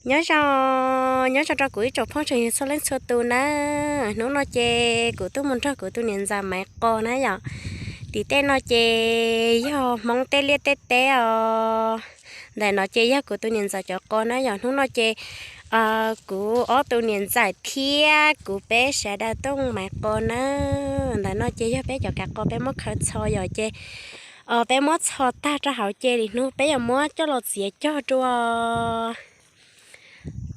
Nyob zoo, nyob zoo rau kuv ib tsoom phooj ywg txhua leej txhua tus na. Hnub no ces kuv tuaj mus nrog kuv tus niam ntxawm Maiv Qos na yom. Tim tej no ces yog Hmoob tej liaj tej teb os. Ntawm no ces yog kuv tus niam ntxawm cov qos na yom. Hnub no ces kuv ob tus niam ntxawm thiab kuv peb sawv daws tuaj mus Maiv Qos na. Ntawm no ces yog peb cov kav qos peb muab khaws txhos yom ces peb muab txhos tag rau hauv ces lwm hnub peb yuav muab coj los txiav cog dua.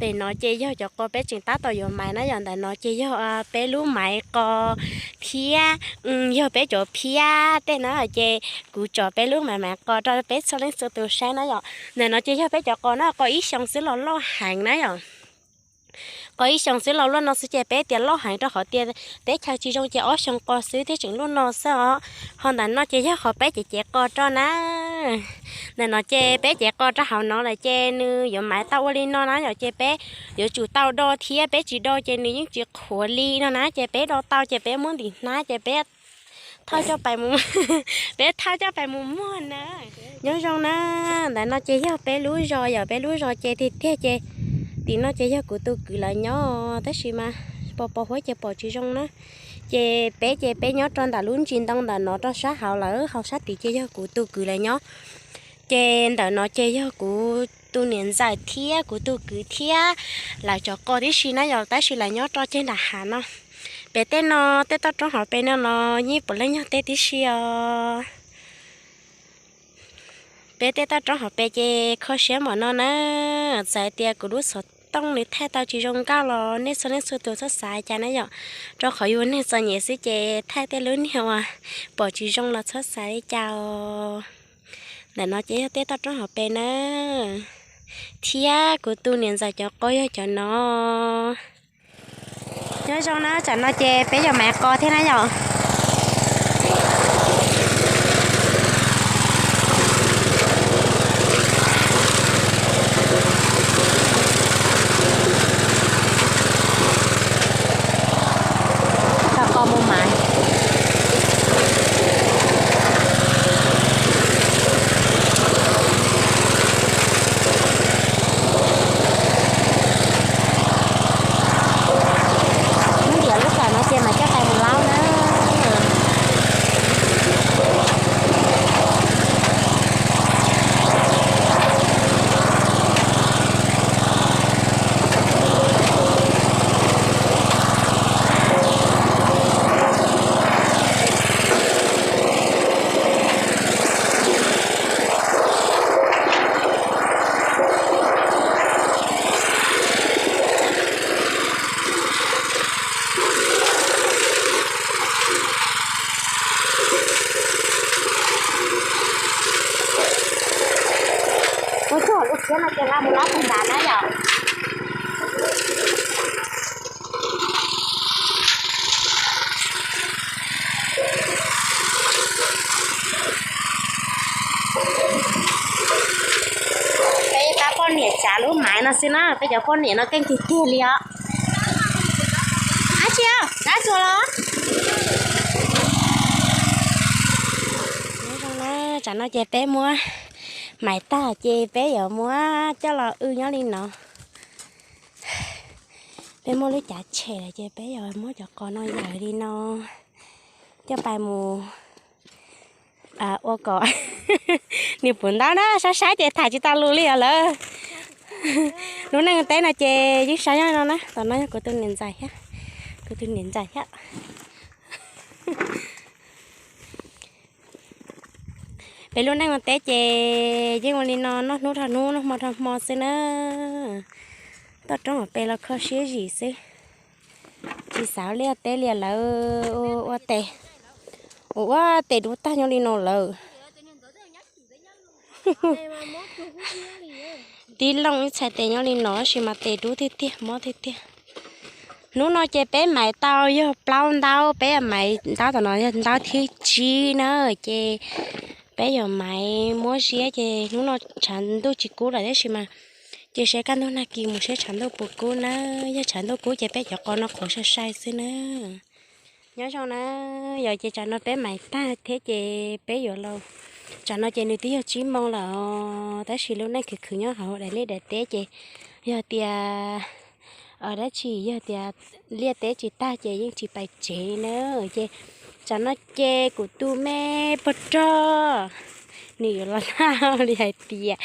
Pem no ces yog cov qos peb tseem tab tom yuav maiv na yom. Ntawm no ces yog peb lub maiv qos thiab yog peb cov phiab tej na ces kuv tso peb lub maiv maiv qos rau peb txhua leej txhua tus saib na yom. Ntawm no ces yog peb cov qos na, qos ib xyoos xwb los loj heev na yom. Qos ib xyoos xwb los loj no xwb ces peb tias loj heev rau qhov tias teb chaws tsis zoo ces ob xyoos qos xwb thiaj tseem loj no xwb os. Ho ntawm no ces yog qhov peb cev cev qos rau na. Ntawm no ces peb cev qos rau hauv no lawm ces nws yuav maiv tau ua li no na yom. Ces peb yuav tsum tau do thiab, peb tsis do ces nws yeej tsis qhuav li no na. Ces peb do tau ces peb muab ntim hnab ces peb thauj coj pais mus, peb thauj coj pais mus muag na. Nyob zoo na, ntawm no ces yog peb lub zos yom, peb lub zos ces tiag tiag ces tim no ces yog kuv tus kwv lawv nyob, tab sis mas pos pos huab ces pom tsis zoo na. Ces peb ces peb nyob rau ntawm lub ntsis ntoo ntawm no rau sab hauv lawm, hauv sab tid ces yog kuv tus kwv lawv nyob. Ces ntawm no ces yog kuv tus niam ntxawm thiab kuv tus kwv thiab lawv cov qos tib si na yom, tab sis lawv nyob rau ceg nram hav no. Pem tej no, tej toj roob hauv pes no los yeej puav leej yog teb tib si os. Peb tej toj roob hauv pes ces kho siab npaum no na. Txawm hais tias kuv lub xov tooj nws thaij tau tsis zoo nkauj los nej txhua leej txhua tus txhob xav li cas na yom, rau qhov yus neeg txom nyem xwb ces thaij tej lub niag uas pom tsis zoo los txhob xav li cas os. Ntawm no ces yog tej toj roob hauv pes na, thiab kuv tus niam ntxawm cov qos yog cov no. Nyob zoo na, tsam no ces peb yuav maiv qos thiab na yom. Coj qos mus maiv. Lub ntiav lub kawm no ces mas coj pais mus laub na. Ua txog lub tshiab no ces nqa mus laub tag nrad na yom. Peb pab poj niam tsav lub maiv no xwb na, peb cov poj niam no keej tiag tiag li os. Ab tsi, dab tsuas los? Nyob zoo na, tsam no ces peb muab maiv tag ces peb yuav muab coj los wb nyob li no. Peb muab lub cav tshem lawm ces peb yuav muab cov qos no yawm li no coj pais mus ua kom nws puv ntaub na, saib saib ces tham tsis tau lus li os lawm. Lub neej teb no ces yeej saib nyob no na, tom no yog kuv tus niam ntxawm thiab, kuv tus niam ntxawm thiab. Peb lub neej ua teb ces yeej ua li no noj hnub dhau hnub noj hmo dhau hmo xwb na. Toj roob hauv pes los kho siab zim xwb, tsis xav ua liaj teb li lawm. Ua tes, ua ua tes dub tag nyob li no lawm. Tib loo ib txhais tes nyob li no tab sis mas tes dub tiag tiag mob tiag tiag. Hnub no ces peb maiv tau yog plaub ntaub, peb maiv ntaub tom no yog ntaub thib tsib na, ces peb yuav maiv muab ziab ces hnub no tshav ntuj tsis kub lawm tab sis mas cia seb kaj ntug nag kis mus seb tshav ntuj puas kub na, yog tshav ntuj kub ces peb cov qos no qhuav sai sai xwb na. Nyob zoo na, yog ces tsam no peb maiv tag thiab ces peb yuav los, tsam no ces nws twb yog tsib moo lawm os, tab sis lub neej khwv khwv nyob hauv daim liaj daim teb ces Yog tias dab tsi, yog tias liaj teb tsis tag ces yeej tsis pais tsev na. Ces tsam no ces kuv tus me pog rog nws yuav los thauj li hais tias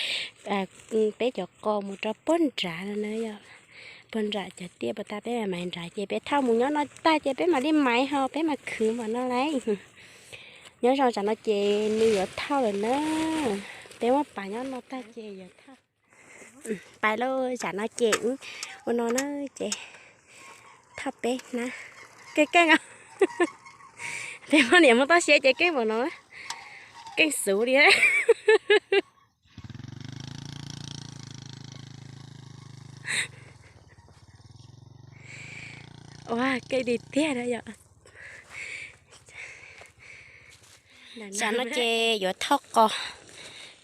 peb cov qos mus rau puag nrad no na yom. Puag nram cov tiaj puag ta peb mam nrad ces peb thauj mus nyob no tag ces peb mam li maiv ho peb mam khwv npaum no lauj. Nyob zoo tsam no ces nws yuav thauj lawm na. Peb muab pas nyob no tag ces yuav thauj. Pais lauj, tsam no ces ua no na ces thauj peb hnab. Keej keej os. Peb poj niam muaj toj siab ces keej npaum no, keej xwb li. Ua keej tiag tiag na yom. Tsam no ces yuav thauj qos,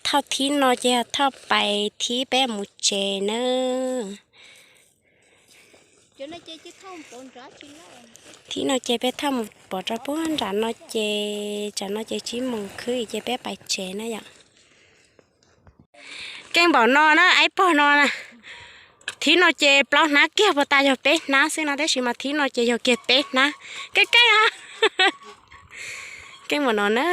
thauj thib no ces thauj pais thib peb mus tsev nawb. Thib no ces peb thauj mus pov rau puag nram no ces tsam no ces tsib moos khwb ces peb pais tsev na yom. Keej npaum no na, ib pog no na. Thib no ces plaub hnab kiag puas tas yog peb hnab xwb no, tab sis mas thib no ces yog kiag peb hnab. Keej keej os. Keej npaum no na.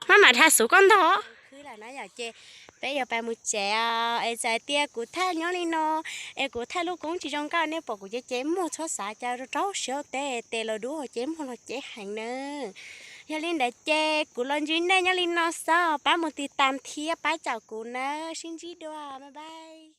Maj mam dhia xub koj ntog. Khwb lawm na yom, ces peb yuav pais mus tsev os. Es txawm hais tias kuv thaij nyob li no, es kuv thaij lub koob tsis zoo nkauj nej pom kuv cev cev muag txhob xav cas, rau siab tes tes los dub hauv cev muag los cev heev na. Yog li ntawd ces kuv los ntsib nej nyob li no xwb, pab mus tiv tas thiab pab caum kuv nawb, sib ntsib dua, bye bye.